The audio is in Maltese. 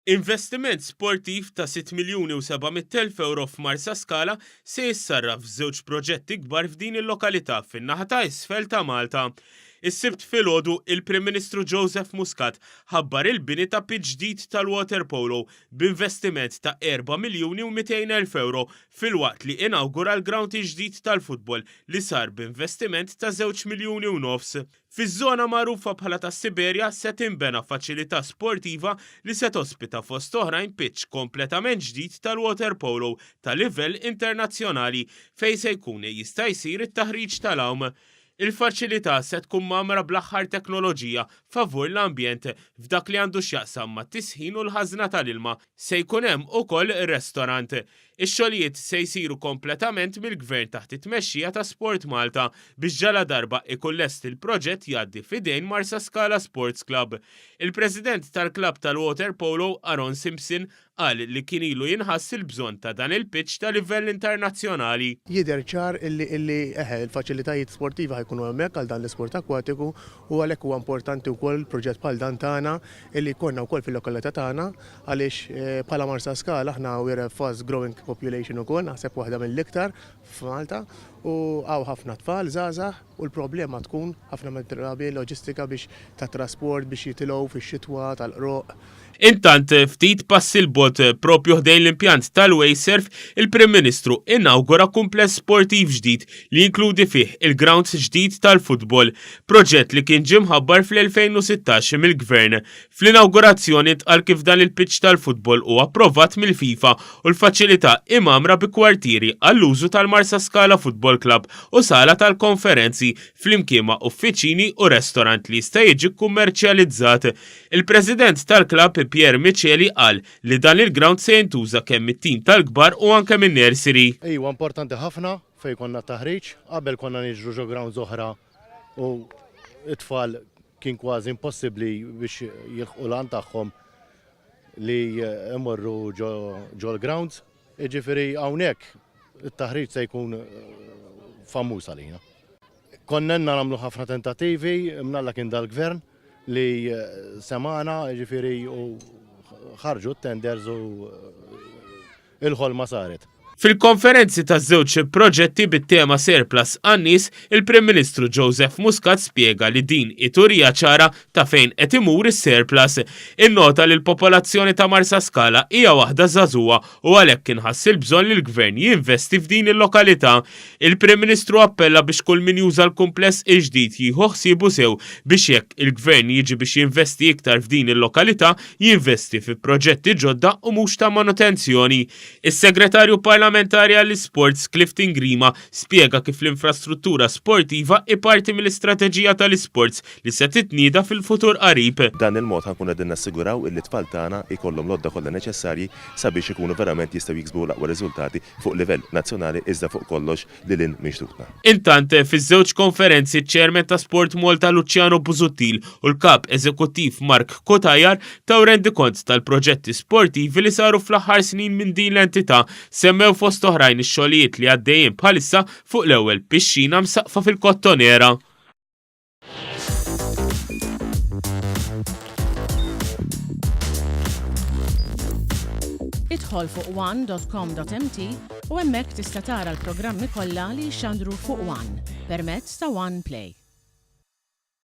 Investiment sportiv ta' 6,700,000 ewro f'Marsaskala se jissarraf f'żewġ proġetti kbar f'din il-lokalità fin-naħa ta' isfel ta' Malta. Is-Sibt filgħodu, il-Prim Ministru Joseph Muscat ħabbar il-bini ta' pitch ġdid tal-waterpolo b'investiment ta' 4,200,000 ewro filwaqt li inawgura l-grawnd il-ġdid tal-futbol li sar b'investiment ta' żewġ miljuni u nofs. Fiż-żona magħrufa bħala tas-Siberja se tinbena faċilità sportiva li se tospita fost oħrajn pitch kompletament ġdid tal-waterpolo ta' livell internazzjonali fejn se jkun jista' jsir it-taħriġ tal-għawm. Il-faċilità se tkun mgħammra bl-aħħar teknoloġija favur l-ambjent f'dak li għandu x'jaqsam mat-tisħin u l-ħażna tal-ilma. Se jkun hemm ukoll restorant. Ix-xogħlijiet se jsiru kompletament mill-Gvern taħt it-tmexxija ta' Sport Malta biex ġaladarba ikun lest il-proġett jgħaddi f'idejn Marsaskala Sports Club. Il-President tal-klabb tal-waterpolo, Aaron Simpson, qal li kien ilu jinħass il-bżonn ta' dan il-pitch ta' livell internazzjonali. Jidher ċar illi illi eħe il-faċilitajiet sportivi ħa jkunu hemmhekk għal dan l-isport akkwatiku u għalhekk huwa importanti wkoll proġett bħal dan tagħna illi jkollna wkoll fil-lokalità tagħna għaliex bħala Marsaskala aħna we are a fast growing population ukoll, naħseb waħda mill-iktar f'Malta u hawn ħafna tfal żgħażagħ u l-problema tkun ħafna mid-drabi loġistika biex tat-trasport biex jitilgħu fix-xitwa tal-qroq. Intant, ftit passi 'l bogħod, proprju ħdejn l-impjant tal-Wasteserv, il-Prim Ministru inawgura kumpless sportiv ġdid li jinkludi fih il-grounds ġdid tal-futbol, proġett li kien ġie mħabbar fl-2016 mill-Gvern. Fl-inawgurazzjoni ntqal kif dan il-pitch tal-futbol hu approvat mill-FIFA u l-faċilità hi mgħammra bi kwartieri għall-użu tal-Marsaskala Football Club u sala tal-konferenzi flimkien ma' uffiċini u restorant li jista' jiġi kkummerċjalizzat. Il-President tal-klabb Pierre Miceli qal li dan il-ground se jintuża kemm mit-tim tal-kbar u anke min-nursery. Iwa importanti ħafna fejn konna t-taħriġ, qabel konna niġru ġo grounds oħra u t-tfal kien kważi impossibbli biex jilħqu l-għan tagħhom li jmorru ġol-grounds. Jiġifieri hawnhekk it-taħriġ se jkun famuż għalina. Konna ilna nagħmlu ħafna tentattivi, mnalla kien dal-gvern li semagħna, jiġifieri u ħarġu t-tenders u Il-ħolma saret. Fil-konferenzi taż-żewġ proġetti bit-tema Surplus għan-nies, il-Prim Ministru Joseph Muscat spjega li din hi turija ċara ta' fejn qed imur is-surplus. Innota li l-popolazzjoni ta' Marsaskala hija waħda żagħżugħa u għalhekk inħass il-bżonn li l-Gvern jinvesti f'din il-lokalità. Il-Prim Ministru appella biex kull min juża l-kumpless il-ġdid jieħu ħsiebu sew biex jekk il-Gvern jiġi biex jinvesti iktar f'din il-lokalità, jinvesti fi proġetti ġodda u mhux ta' manutenzjoni. Is-Segretarju Parlamentari għall-Isports Clifton Grima spjega kif l-infrastruttura sportiva hi parti mill-istrateġija tal-isports li se titnieda fil-futur qarib. B'dan il-mod ħa nkunu qegħdin nassiguraw illi t-tfal tagħna jkollhom l-għodda kollha neċessarji sabiex ikunu verament jistgħu jiksbu l-aqwa riżultati fuq livell nazzjonali iżda fuq kollox lil hinn minn xtutna. Intant, fiż-żewġ konferenzi ċ-Chairman ta' Sport Malta Luciano Busuttil u l-Kap Eżekuttiv Mark Cutajar taw rendikont tal-proġetti sportivi li saru fl-aħħar snin minn din l-entità, semmew fost oħrajn ix-xogħlijiet li għaddejjin bħalissa fuq l-ewwel pixxina msaqqfa fil-Kottonera. Idħol fuq one.com.mt u hemmhekk tista' tara l-programmi kollha li jixxandru fuq One permezz ta' One Play.